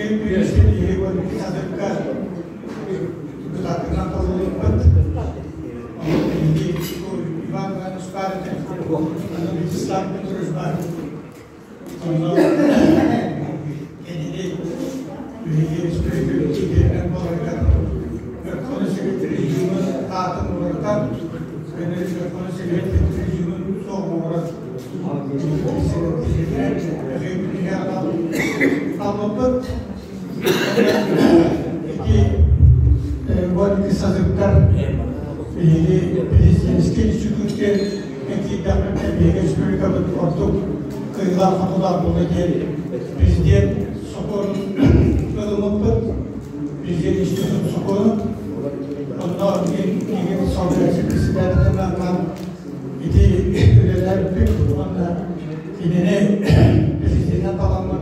Михаил Юрьевич Егорович Садыкка депутатынан талыллыбыт. Иван Иванович Вячеслав Петрович бар. Онно кинини биһиги республика буоларыгар Верховный Совет режимин аатын уларытан, Верховный Совет режимин суох оҥорон Талбыппыт ити уон сазыктар биһиги президентскэй институт диэн киирдэхпитинэ биһиги республикабыт ордук кыайыылаах-хотуулаах буолуо диэн президент сокуонун ылыммыппыт, президент институт сокуонун. Онно миигин солбуйааччы председателинэн ити үлэлээбиппит уонна кинини президенинэн таламмыт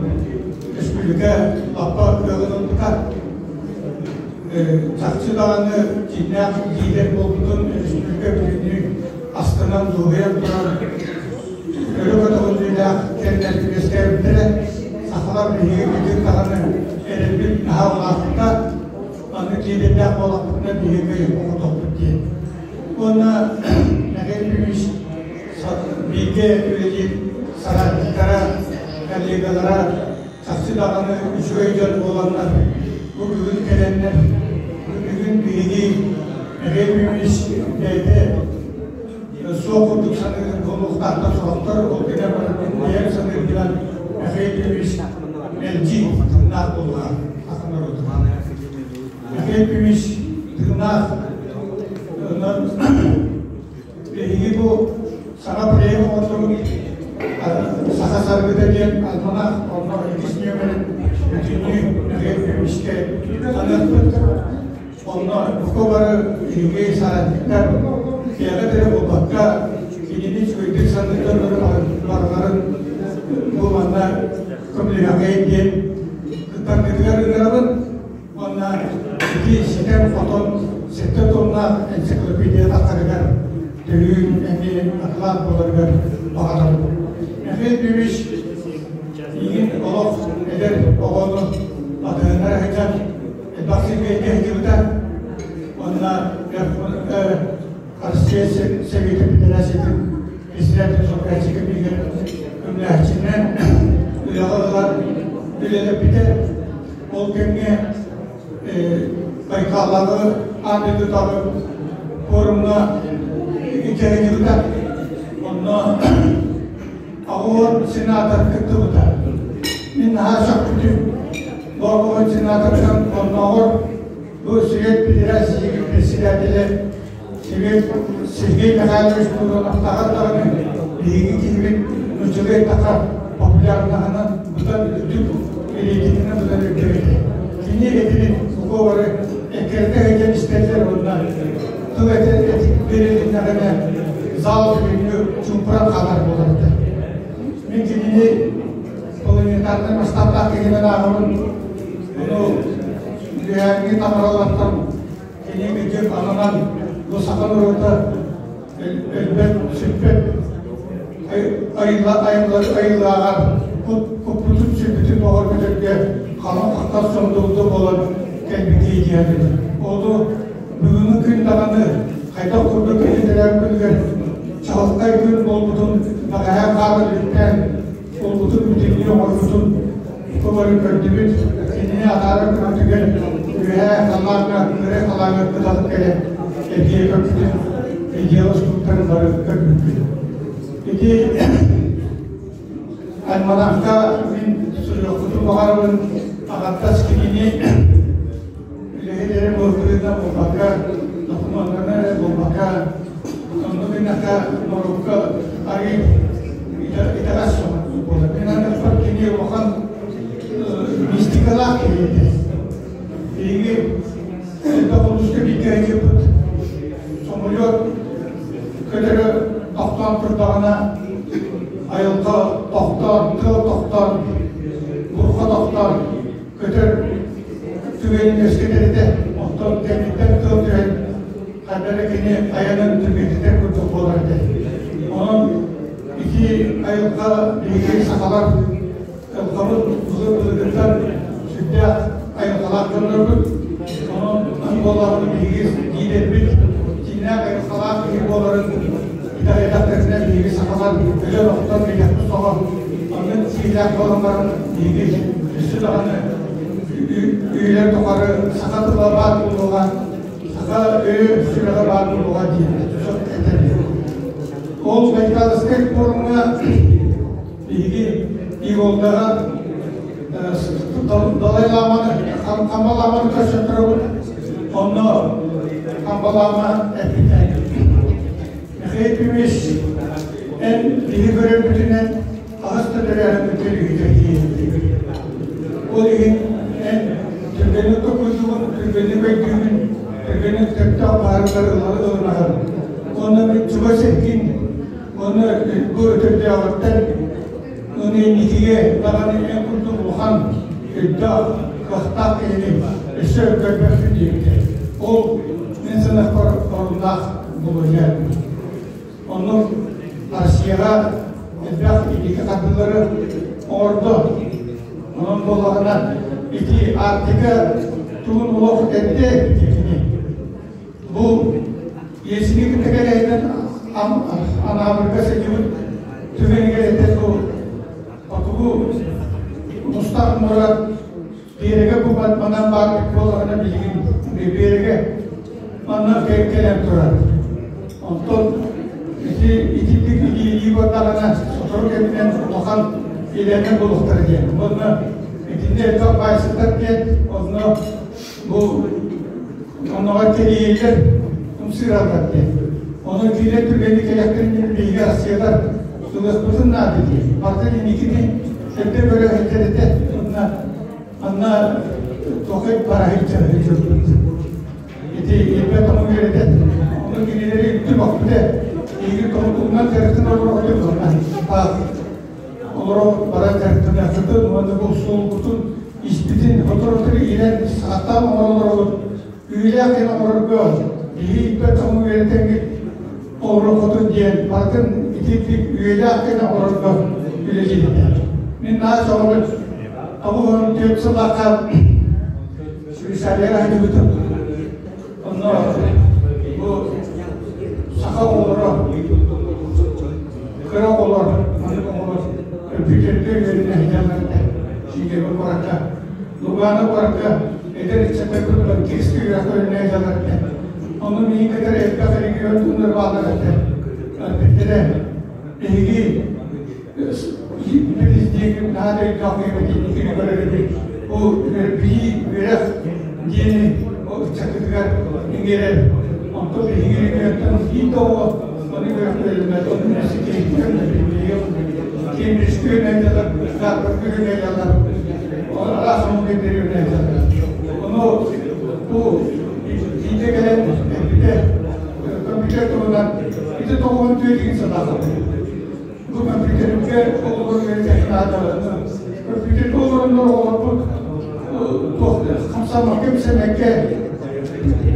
республика лаппа кыаҕын ылбыта. Чахчы даҕаны дьиҥнээх лиидэр буолбутун республика бүтүннүү астынан дуоһуйан туран өрө көтөҕүллүүлээх кэмнэр үөскээбиттэрэ. Сахалар биһиги бүтүн даҕаны эрэлбит наһаа улааппыта. Маннык лиидэрдээх буоллахпытына биһиги оҕотохпут диэн. Уонна Михаил Юрьевич бииргэ үлэлиир соратниктара, коллегалара чахчы даҕаны үчүгэй дьон буоланнар, бу бүгүн кэлэннэр, бу бүгүн биһиги Михаил Юрьевич бэйэтэ суох курдук саныыр буолуохтаахтар сорохтор, ол гынан баран мин бэйэм саныырбынан Михаил Юрьевич мэлдьи тыыннаах буолуоҕа саха норуотугар. Михаил Юрьевич тыыннаах биһиги бу саҥа проект оҥордубут Саха саргыта диэн альманах онно иккис нүөмэрин бүтүннүү Михаил Юрьевичкэ аныахпыт. Онно бука бары биһиги соратниктар бэйэҕит эрэ буолбакка кинини үчүгэйдик саныыр барыларын бу манна көмөлөһөҕөйүн диэн кыттаргытыгар ыҥырабын. Уонна ити ситэн-хотон сэттэ тоннаах энциклопедия тахсарыгар төһүү эмиэ акылаат буоларыгар баҕарабын. Михаил Юрьевич миигин олох эдэр оҕону батыһыннара сылдьан элбэх сиргэ илдьэ сылдьыбыта. Уонна Россия Сэбиэтин Федерациятын председатель солбуйааччы кэмигэр көмөлөһөөччүнэн үлэҕэ ылан үлэлэппитэ. Ол кэмҥэ Байкаллааҕы аан дойдутааҕы форумҥа иккиһигибитэ. Онно аҕуон сенатор кыттыбыта. Мин наһаа сөхпүтүм. Бу аҕуон сенатортан оннооҕор бу Совет Федерации председателэ Сергей Михайлович Мироновтааҕар даҕаны биһиги киһибит нууччалыы эттэххэ популярнаһынан быдан үрдүк рейтингинэн быдан үрдүк этэ. Кини этибит уговоры эккирэтэ сылдьан истэллэр уонна тыл берилиннэҕинэ зал бүгүҥҥү чуумпуран хаалар буолар этэ. Мин кинини планетарнай масштабтаах киһинэн ааҕабын. Ону үөһээҥҥи таҥаралартан Кини кырдьык ананан бу саха норуота өлбөт, сүппэт айыллааҕар куппутун сүппүтүн бөҕөргөтөргө халыҥ хахтар сондулду буолан кэлбитий диэбит. Ону бүгүҥҥү күн даҕаны хайдах курдук кини төрөөбүт күнүгэр чаҕылхай күн буолбутун бэҕэһээ хаалан үктээн Буолбутун бүтүннүү оҥорбутун көмөрүн көрдүбүт. Кинини атаара көмөтүгэр үөһээ халлааҥҥа, кыра халааҥҥа кыталык кэлэн эргийэ көппүтүн, видео устубуттарын бары көрбүппүт. Ити альманахха мин суруйуохпутун баҕарабын, аҕаттас кинини үлэһит эрэ буолбутунан буолбакка, докумуоннарынан эрэ буолбакка, оннук гыннахха норуокка арыый итэҕэс буолар. Мин аныахпар кини улахан мистикалаах киһи этэ. Биһиги элбэх улууска бииргэ сылдьыбыт самолет көтөрө тохтоон турдаҕына айылҕа тохтоон, тыал тохтоон, бурха тохтоон көтөр түгэнин үөскэтэр этэ. Оттон кэнниттэн тыл түһэн ханна эрэ кини айанын түргэтитэр курдук буолар этэ. Онон ити айылҕа биһиги сахалар ылҕабыт былыр-былыргыттан сүрдээх буоллаҕына биһиги лиидэрбит дьиҥнээх айылҕалаах киһи буоларын итэҕэйдэхтэринэ биһиги сахалар өлөн-охтон билиэхпит суоҕа. Оннук сиилээх буолан баран биһиги өссө даҕаны үйэлэр тухары саха тыла баар буолуоҕа, саха өйө сүрэҕэ баар буолуоҕа диэн этэбин. Ол Байкалскай пуорумҥа биһиги Иголдаҕа Далай Ламаны, Хамба Ламаны көрсөн турабыт. Онно Хамба Лама эппитэ. Михаил Ефимович, эн биһи көрөрбүтүнэн аҕыс да төрөөһүн көрүүтэ Ол иһин эн түргэнник токуйдугун, түргэнник өйдүүгүн, түргэнник сөптөөх быһаарыылары ылынаҕын. Онно мин чугас эргин, онно бу өтөрдөөҕүттэн Ону инникигэ даҕаны эн курдук улахан, өйдөөх, кыахтаах киһини өссө көрбөппүн диэбитэ. Ол мин санаахпар оруннаах буолуо. Оннук Россияҕа элбэх инники хардыылары оҥордо. Онон буоллаҕына ити Арктика тугун олох эрдэ кини. Бу Есини кытта кэлэһинэн Анаабырга сылдьыбыт түгэнигэр этэ бу хотугу тустаах муора биэрэгэ бу манан баар буоллаҕына билигин биэрэгэ манна кэлэн турар. Онтон ити итинник илии бардаҕына сотору кэминэн улахан илээнэ буолуохтара диэн. Уонна итиннэ элбэх баайсыттар диэн онно бу онноҕор кэлиилэр ымсыыраллар диэн. Ону киирэн түргэнник кэлэхтэрин биһиги Россиялар ылыахпытын наада диэн. Барытын инникини эрдэ көрө сылдьар Онно анна тохой бараһыйча сылдьыбыт. Ити ирбэт тоҥу үөрэтэн, ону кинилэри үттү бохпута. Биһиги тоҥутугунан дьарыктан олорохтун олоро баран дьарыктаныахпытын уонна бу суолбутун испитин сотору-сотору иирэн саҕаттаан оҥоролоробут үйэлээх кэм оҥорорго биһи ирбэт тоҥу үөрэтэҥҥит оҥоруоххутун диэн барытын итинник үйэлээх кэм оҥорорго үлэлиибит. Мин наа соҕурун 94 сыллаахха Швейцарияҕа сылдьыбытым. Онно бу саха оҕолоро, кыра оҕолор, маннык оҕолор компьютерга үөрэнэ сылдьаллар этэ. Сиигэбэ куоракка, Лугана куоракка эдэр ыччаттар банкирскай үөрэх көрүнэ сылдьаллар этэ. Онно миигин кытары элбэх регион дьоннор бааллар этэ. Эппиттэрэ, биһиги президент наһаа өйдөөх киһи көрөр эбит. Бу билии, үөрэх диэни ыччаккытыгар иҥэрэр. Онтон биһиги регионтан биир да оҕо ону үөрэхтэринэн Кембриджкэ үөрэнэллэр, Гарвардка үөрэнэллэр, араас омук ирдэри үөрэнэллэр. Ону бу биирдэ кэлэн эппитэ компьютер туһунан ити 94 деген санаатым. Бу компьютергэ оҕолор үөрэтиэххэ наада. Компьютергэ олороннор оҕолорбут хамсаммакка, имсэммэккэ,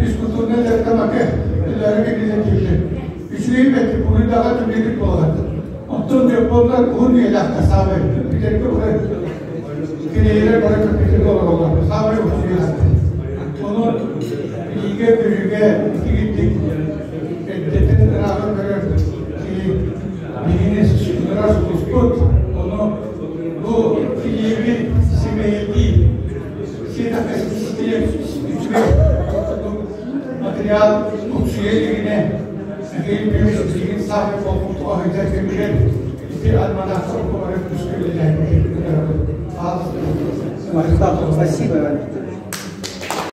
физкультурнай дьарыктаммакка үлэлэргэ киирэн киирдэ. Үчүгэй бэрт, буруйдаҕа түбүгүт буолар. Оттон дьоппуоннар уһун үйэлээхтэр саамай компьютергэ бары кириэлэр бары компьютергэ олороллор. Саамай уһун үйэлээхтэр. Онон билиигэ-көрүүгэ итигирдик эрдэтин ырааҕын көрөр киһи биһигини ыҥырар сулуспут, ону бу килиэби симэйдии сиэтэххэ үчүгэй материал тупсуйа илигинэ Михаил Петрович билигин саамай болҕомтоҕо сылдьар кэмигэр ити альманахтар куорат күүскэ үлэлээбит. Спасибо.